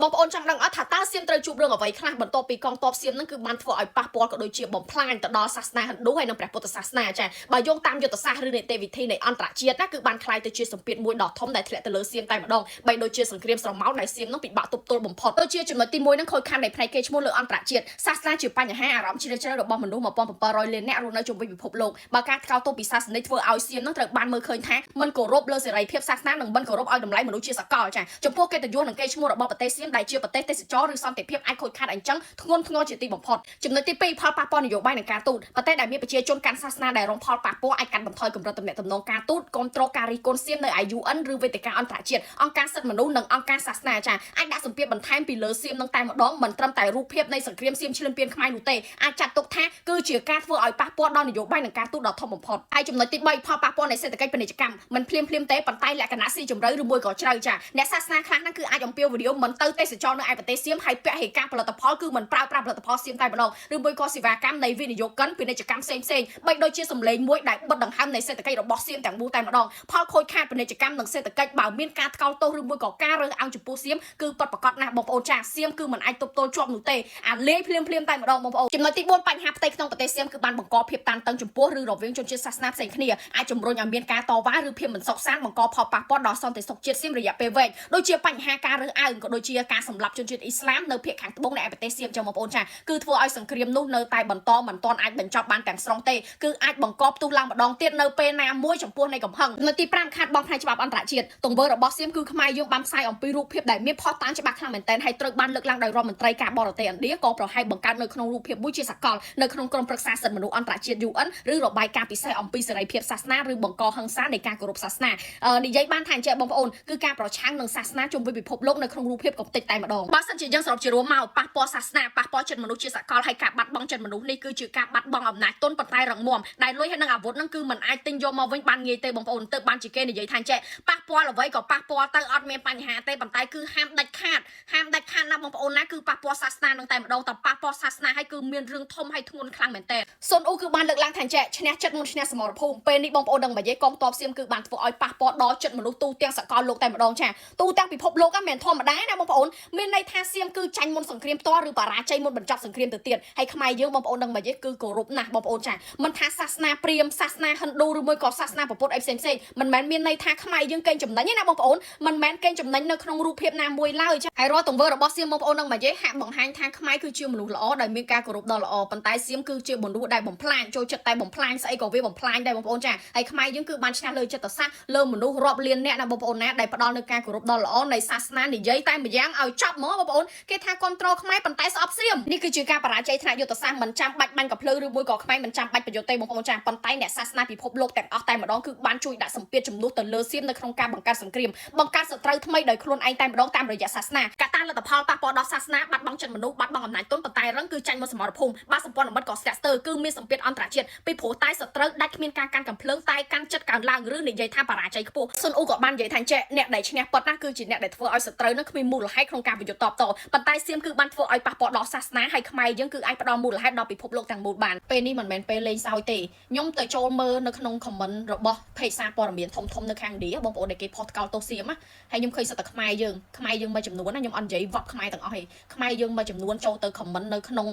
បងប្អូនចង់ដឹងអត់ថាតើសៀមត្រូវជួបរឿងអ្វីខ្លះបន្ទាប់ពីកងទ័ពសៀមនឹងគឺបានធ្វើឲ្យប៉ះពាល់ក៏ដូចជាបំផ្លាញទៅដល់សាសនាហិណ្ឌូហើយនិងព្រះពុទ្ធសាសនាចាបើយោងតាមយុទ្ធសាស្ត្រឬនីតិវិធីនៃអន្តរជាតិណាគឺបានក្លាយទៅជាសម្ពាធមួយដ៏ធំដែលធ្លាក់ទៅលើសៀមតែម្ដងបីដូចជាសង្គ្រាមស្រមោលដែលសៀមនឹងពិបាកទប់ទល់បំផុតដូចជាចំណុចទី1នឹងខូចខាតនៃផ្នែកកេរ្តិ៍ឈ្មោះលើអន្តរជាតិសាសនាជាបញ្ហាអារម្មណ៍ជ្រាលជ្រៅរបស់មនុស្ស1700លាននាក់រស់នៅជុំវិញពិភពលោកបើការថ្កោលទោសពីសាសនិកធ្វើឲ្យសៀមនឹងត្រូវបានមើលឃើញថាមិនគោរពលើសេរីភាពសាសនានិងមិនគោរពឲ្យតម្លៃមនុស្សជាសកលចាចំពោះកិត្តិយសនិងកេរ្តិ៍ឈ្មោះរបស់ប្រទេសសៀមដែលជាប្រទេសទេសចរឬសន្តិភាពអាចខូចខាតអញ្ចឹងធ្ងន់ធ្ងរជាទីបំផុតចំណុចទី2ផលប៉ះពាល់នយោបាយនិងការទូតប្រទេសដែលមានប្រជាជនកាន់សាសនាដែលរងផលប៉ះពាល់អាចកាត់បន្ថយកម្រិតទំនាក់ទំនងការទូតគ្រប់គ្រងការរិះគន់សៀមនៅ IUN ឬវេទិកាអន្តរជាតិអង្គការសិទ្ធិមនុស្សនិងអង្គការសាសនាចាអាចដាក់សម្ពាធបន្ថែមពីលើសៀមនឹងតែម្ដងមិនត្រឹមតែរូបភាពនៃសង្គ្រាមសៀមឈ្លានពានខ្មែរនោះទេអាចចាត់ទុកថាគឺជាការធ្វើឲ្យប៉ះពាល់ដល់នយោបាយនិងការទូតដ៏ធំបំផុតហើយចំណុចទី3ផលប៉ះពាល់នៃសេដ្ឋកិច្ចពាណិជ្ជកម្មមិនភ្លាមភ្លាមទេប៉ុន្តែលក្ខណៈស៊ីជម្រៅឬមួយក៏ជ្រៅចាអ្នកសាសនាខ្លះហ្នឹងគឺអាចអំពាវនាវមិនទៅទេសចរនៅឯប្រទេសសៀមហើយពហិការផលិតផលគឺមិនប្រើប្រាស់ផលិតផលសៀមតែម្ដងឬមួយក៏សេវាកម្មនៃវិនិយោគិនពាណិជ្ជកម្មផ្សេងផ្សេងបីដូចជាសម្លេងមួយដែលបិទដង្ហើមនៃសេដ្ឋកិច្ចរបស់សៀមទាំងមូលតែម្ដងផលខូចខាតពាណិជ្ជកម្មនិងសេដ្ឋកិច្ចបើមានការថ្កោលទោសឬមួយក៏ការរើសអើងចំពោះសៀមគឺពិតប្រាកដណាស់បងប្អូនចាសៀមគឺមិនអាចទប់ទល់ជាប់នោះទេអាលាយភ្លាមភ្លាមតែម្ដងបងប្អូនចំណុចទី4បញ្ហាផ្ទៃក្នុងប្រទេសសៀមគឺបានបង្កភាពតានតឹងចំពោះឬរវាងជនជាតិសាសនាផ្សេងគ្នាអាចជំរុញឲ្យមានការតវ៉ាឬភាពមិនសុខសាន្តបង្កផលប៉ះពាល់ដល់សន្តិសុខជាតិសៀមរយៈពេលវែងដូចជាបញ្ហាការរើសអើងក៏ដូចជាការសម្លាប់ជនជាតិអ៊ីស្លាមនៅភាគខាងត្បូងនៃប្រទេសសៀមចឹងបងប្អូនចាគឺធ្វើឲ្យសង្គ្រាមនោះនៅតែបន្តមិនទាន់អាចបញ្ចប់បានទាំងស្រុងទេគឺអាចបង្កផ្ទុះឡើងម្ដងទៀតនៅពេលណាមួយចំពោះនៃកំហឹងនៅទី5ខាតបង់ផ្នែកច្បាប់អន្តរជាតិទង្វើរបស់សៀមគឺខ្មែរយើងបានផ្សាយអំពីរូបភាពដែលមានផុសតាងច្បាស់ខ្លាំងមែនទែនហើយត្រូវបានលើកឡើងដោយរដ្ឋមន្ត្រីការបរទេសឥណ្ឌាក៏ប្រហែលបង្កើតនៅក្នុងរូបភាពមួយជាសកលនៅក្នុងក្រុមប្រឹក្សាសិទ្ធិមនុស្សអន្តរជាតិ UN ឬរបាយការណ៍ពិសេសអំពីសេរីភាពសាសនាឬបង្កហិង្សានៃការគោរពសាសនានិយាយបានថាអញ្ចឹងបងប្អូនគឺការប្រឆាំងនឹងសាសនាជុំវិញពិភពលោកនៅក្នុងរូបភាពកំទេចតែម្ដងបើសិនជាយើងសរុបជារួមមកប៉ះពាល់សាសនាប៉ះពាល់ចិត្តមនុស្សជាសកលហើយការបាត់បង់ចិត្តមនុស្សនេះគឺជាការបាត់បង់អំណាចទុនប៉ុន្តែរឹងមាំដែលលុយហើយនឹងអាវុធនឹងគឺมันអាចទិញយកមកវិញបានងាយទេបងប្អូនទើបបានជាគេនិយាយថាអញ្ចេះប៉ះពាល់អ្វីក៏ប៉ះពាល់ទៅអត់មានបញ្ហាទេប៉ុន្តែគឺហាមដាច់ខាតហាមដាច់ខាតណាបងប្អូនណាគឺប៉ះពាល់សាសនានឹងតែម្ដងតែប៉ះពាល់សាសនាហើយគឺមានរឿងធំហើយធ្ងន់ខ្លាំងមែនទែនសុនអ៊ូគឺបានលើកឡើងថាអញ្ចេះឈ្នះចិត្តមុនឈ្នះសមរភូមិពេលនេះបងប្អូនដឹងមកយាយកងទ័ពសៀមគឺបានធ្វើឲ្យប៉ះពាល់ដល់ចិត្តមនុស្សទូទាំងសកលលោកតែម្ដងចាទូទាំងពិភពលោកហ្នឹងមិនមែនធម្មតាណាបងប្អូនមានន័យថាសៀមគឺចាញ់មុនសង្គ្រាមផ្ទាល់ឬបរាជ័យមុនបញ្ចប់សង្គ្រាមទៅទៀតហើយខ្មែរយើងបងប្អូនដឹងមកយាយគឺគោរពណាស់បងប្អូនចាមិនថាសាសនាព្រាហ្មណ៍សាសនាហិណ្ឌូឬមួយក៏សាសនាពុទ្ធអីផ្សេងផ្សេងមិនមែនមានន័យថាខ្មែរយើងកេងចំណេញទេណាបងប្អូនមិនមែនកេងចំណេញនៅក្នុងរូបភាពណាមួយឡើយចាហើយរាល់ទង្វើរបស់សៀមបងប្អូននឹងមកយាយហាក់បង្ហាញថាខ្មែរគឺជាមនុស្សល្អដែលមានការគោរពដ៏ល្អប៉ុន្តែសៀមគឺជាមនុស្សដែលបំផ្លាញចូលចិត្តតែបំផ្លាញស្អីក៏វាបំផ្លាញដែរបងប្អូនចាហើយខ្មែរយើងគឺបានឈ្នះលើចិត្តសាស្ត្រលើមនុស្សរាប់លានអ្នកណាបងប្អូនណាដែលផ្ដល់នូវការគោរពដ៏ល្អនៃសាសនានិយាយតែម្យ៉ាងឲ្យចប់ហ្មងបងប្អូនគេថាគ្រប់គ្រងខ្មែរប៉ុន្តែស្អប់សៀមនេះគឺជាការបរាជ័យថ្នាក់យុទ្ធសាស្ត្រមិនចាំបាច់បាញ់កាភ្លើងឬមួយក៏ខ្មែរមិនចាំបាច់ប្រយុទ្ធទេបងប្អូនចាប៉ុន្តែអ្នកសាសនាពិភពលោកទាំងអស់តែម្ដងគឺបានជួយដាក់សម្ពាធជំនួសទៅលើសៀមនៅក្នុងការបង្កើតសង្គ្រាមបង្កើតសត្រូវថ្មីដោយខ្លួនឯងតែម្ដងតាមរយៈសាសនាកត្តាលទ្ធផលប៉ះពាល់ដល់សាសនាបាត់បង់ចិត្តមនុស្សបាត់បង់អំណាចទុនប៉ុន្តែរឹងគឺចាញ់មកសមរភូមិបាទសម្ព័ន្ធមិត្តក៏ស្ទាក់ស្ទើរគឺមានសម្ពាធអន្តរជាតិពីព្រោះតែសត្រូវដាច់គ្មានការកាន់កំភ្លើងតែកាន់ចិត្តកើនឡើងឬនិយាយថាបរាជ័យខ្ពស់សុនអ៊ូក៏បាននិយាយថាចេះអ្នកដែលឈ្នះប៉ុតណាគឺជាអ្នកដែលធ្វើឲ្យសត្រូវនឹងគ្មានមូលហេតុក្នុងការប្រយុទ្ធតបតប៉ុន្តែសៀមគឺបានធ្វើឲ្យប៉ះពាល់ដល់សាសនាហើយខ្មែរយើងគឺអាចផ្ដល់មូលហេតុដល់ពិភពលោកទាំងមូលបានពេលនេះមិនមែនពេលលេងសើចទេខ្ញុំទៅចូលមើលនៅក្នុង comment របស់ page សារព័ត៌មានធំៗនៅខាងឥណ្ឌាបងប្អូនដែលគេផុសថ្កោលទោសសៀមណាហើយខ្ញុំឃើញសិតតែខ្មែរយើងខ្មែរយើងមួយចំនួនណាខ្ញុំអត់និយាយវ៉ាប់ខ្មែរទាំងអស់ទេខ្មែរយើងមួយចំនួនចូលទៅ comment នៅក្នុង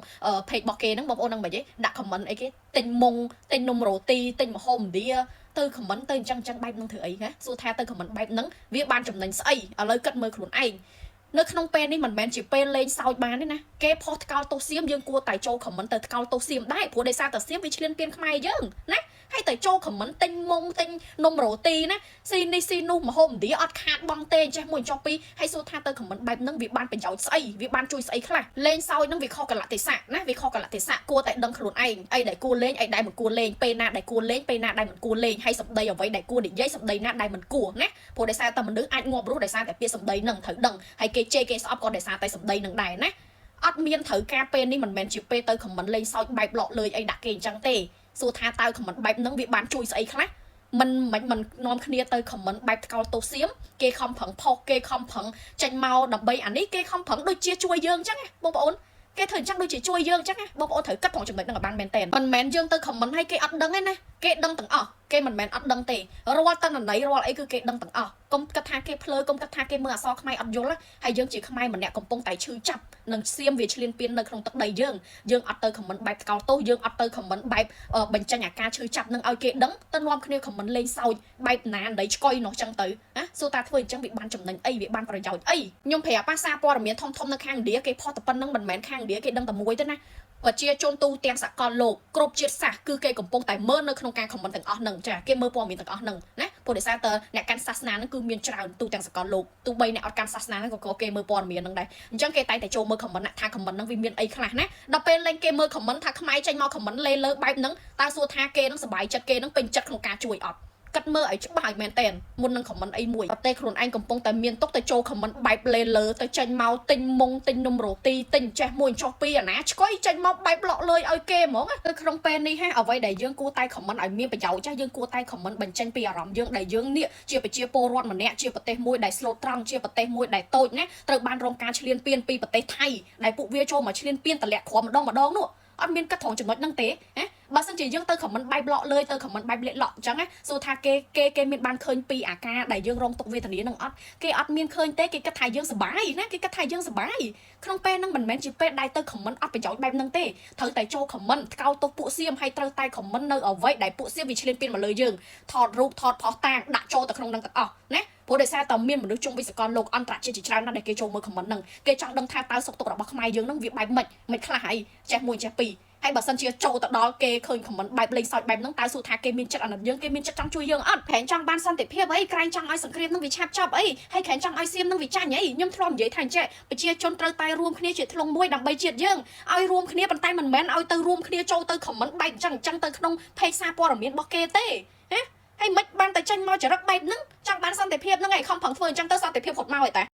page របស់គេហ្នឹងបងប្អូនហ្នឹងមិនទេដាក់ comment អីគេទិញមុងទិញនំរ៉ូទីទិញម្ហូបឥណ្ឌាទៅ comment ទៅអញ្ចឹងអញ្ចឹងបែបហ្នឹងធ្វើអីហ៎សួរថាទៅ comment បែបហ្នឹងវាបានចំណេញស្អីឥឡូវគិតមើលខ្លួនឯងនៅក្នុងពេលនេះមិនមែនជាពេលលេងសើចបានទេណាគេផុសថ្កោលទោសសៀមយើងគួរតែចូល comment ទៅថ្កោលទោសសៀមដែរព្រោះដោយសារតែសៀមវាឈ្លានពានខ្មែរយើងណាហើយតែចូល comment ទិញមុងទិញនំរ៉ូទីណាស៊ីនេះស៊ីនោះម្ហូបឥណ្ឌាអត់ខាតបងទេចេះមួយចុះពីរហើយសួរថាទៅ comment បែបហ្នឹងវាបានប្រយោជន៍ស្អីវាបានជួយស្អីខ្លះលេងសើចហ្នឹងវាខុសកលៈទេសៈណាវាខុសកលៈទេសៈគួរតែដឹងខ្លួនឯងអីដែលគួរលេងអីដែលមិនគួរលេងពេលណាដែលគួរលេងពេលណាដែលមិនគួរលេងហើយសម្ដីអ្វីដែលគួរនិយាយសម្ដីណាដែលមិនគួរណាព្រោះដោយសារតែមនុស្សអាចងាប់រស់ដោយសារតែពាក្យសម្ដីហ្នឹងត្រូវដឹងហើយគេជេរគេស្អប់ក៏ដោយសារតែសម្ដីហ្នឹងដែរណាអត់មានត្រូវការពេលនេះមិនមែនជាពេលទៅ comment លេងសើចបែបលក់លើយអីដាក់គេអញ្ចឹងទេសួរថាតើ comment បែបហ្នឹងវាបានជួយស្អីខ្លះមិនមិនមិននាំគ្នាទៅ comment បែបថ្កោលទោសសៀមគេខំប្រឹងផុសគេខំប្រឹងចេញមកដើម្បីអានេះគេខំប្រឹងដូចជាជួយយើងអញ្ចឹងណាបងប្អូនគេធ្វើអញ្ចឹងដូចជាជួយយើងអញ្ចឹងណាបងប្អូនត្រូវគិតផងចំណុចហ្នឹងឲ្យបានមែនតើមិនមែនយើងទៅ comment ឲ្យគេអត់ដឹងទេណាគេដឹងទាំងអស់ គេមិនមែនអត់ដឹងទេរាល់តនន័យរាល់អីគឺគេដឹងទាំងអស់កុំគិតថាគេភ្លើកុំគិតថាគេមើលអក្សរខ្មែរអត់យល់ណាហើយយើងជាខ្មែរម្នាក់កំពុងតែឈឺចាប់នឹងសៀមវាឈ្លានពាននៅក្នុងទឹកដីយើងយើងអត់ទៅ comment បែបថ្កោលទោសយើងអត់ទៅ comment បែបបញ្ចេញអាការឈឺចាប់នឹងឲ្យគេដឹងទៅនាំគ្នា comment លេងសើចបែបណាដីឆ្កុយនោះចឹងទៅណាសួរតាធ្វើអញ្ចឹងវាបានចំណេញអីវាបានប្រយោជន៍អីខ្ញុំប្រាប់ប៉ាសារព័ត៌មានធំៗនៅខាងឥណ្ឌាគេផុសតែប៉ុណ្្នឹងមិនមែនខាងឥណ្ឌាគេដឹងតែមួយទេណាប្រជាជនទូទាំងសកលលោកគ្រប់ជាតិសាសន៍គឺគេកំពុងតែមើលនៅក្នុងការ comment ទាំងអស់ហ្នឹងចាគេមើលព័ត៌មានទាំងអស់ហ្នឹងណាព្រោះដោយសារតើអ្នកកាន់សាសនាហ្នឹងគឺមានច្រើនទូទាំងសកលលោកទោះបីអ្នកអត់កាន់សាសនាហ្នឹងក៏គេមើលព័ត៌មានហ្នឹងដែរអញ្ចឹងគេតែងតែចូលមើល comment ថា comment ហ្នឹងវាមានអីខ្លះណាដល់ពេលលេងគេមើល comment ថាខ្មែរចេញមក comment លេលើបែបហ្នឹងតើសួរថាគេហ្នឹងសប្បាយចិត្តគេហ្នឹងពេញចិត្តក្នុងការជួយអត់គិតមើលឲ្យច្បាស់ឲ្យមែនតែនមុននឹង comment អីមួយប្រទេសខ្លួនឯងកំពុងតែមានទុកទៅចូល comment បែបលេលើទៅចេញមកទិញមុងទិញនំរ៉ូទីទិញចេះមួយចុះពីរអាណាឆ្កុយចេញមកបែបលក់លុយឲ្យគេហ្មងគឺក្នុងពេលនេះហ่ะអ្វីដែលយើងគួរតែ comment ឲ្យមានប្រយោជន៍ចាស់យើងគួរតែ comment បញ្ចេញពីអារម្មណ៍យើងដែលយើងនេះជាប្រជាពលរដ្ឋម្នាក់ជាប្រទេសមួយដែលស្លូតត្រង់ជាប្រទេសមួយដែលតូចណាត្រូវបានរងការឈ្លានពានពីប្រទេសថៃដែលពួកវាចូលមកឈ្លានពានតម្លាក់ក្រមម្ដងម្ដងនោះអត់មានគិតត្រង់ចំណុចហ្នឹងទេណាបើសិនជាយើងទៅ comment បែបលក់លើយទៅ comment បែបលាក់លក់អញ្ចឹងណាសួរថាគេគេគេមានបានឃើញពីអាការដែលយើងរងទុក្ខវេទនានឹងអត់គេអត់មានឃើញទេគេគិតថាយើងសប្បាយណាគេគិតថាយើងសប្បាយក្នុងពេលហ្នឹងមិនមែនជាពេលដែលទៅ comment អត់ប្រយោជន៍បែបហ្នឹងទេត្រូវតែចូល comment ថ្កោលទោសពួកសៀមហើយត្រូវតែ comment នៅអ្វីដែលពួកសៀមវាឈ្លានពានមកលើយើងថតរូបថតផុសតាងដាក់ចូលទៅក្នុងហ្នឹងទាំងអស់ណាព្រោះដោយសារតែមានមនុស្សជុំវិញសកលលោកអន្តរជាតិជាច្រើនណាស់ដែលគេចូលមើល comment ហ្នឹងគេចង់ដឹងថាតើសុខទុក្ខរបស់ខ្មែរយើងហ្នឹងវាបែបម៉េចមិនខ្លះហើយចេះមួយចេះពីរហើយបើសិនជាចូលទៅដល់គេឃើញ comment បែបលេងសើចបែបហ្នឹងតើសួរថាគេមានចិត្តអាណិតយើងគេមានចិត្តចង់ជួយយើងអត់ក្រែងចង់បានសន្តិភាពអីក្រែងចង់ឲ្យសង្គ្រាមហ្នឹងវាឆាប់ចប់អីហើយក្រែងចង់ឲ្យសៀមហ្នឹងវាចាញ់អីខ្ញុំធ្លាប់និយាយថាអញ្ចេះប្រជាជនត្រូវតែរួមគ្នាជាធ្លុងមួយដើម្បីជាតិយើងឲ្យរួមគ្នាប៉ុន្តែមិនមែនឲ្យទៅរួមគ្នាចូលទៅ comment បែបអញ្ចឹងអញ្ចឹងទៅក្នុង page សារព័ត៌មានរបស់គេទេហ៎ហើយមិនបានតែចេញមកចរិតបែបហ្នឹងចង់បានសន្តិភាពហ្នឹងឯងខំប្រឹងធ្វើអញ្ចឹងទៅសន្តិភាពរត់មកឯតា។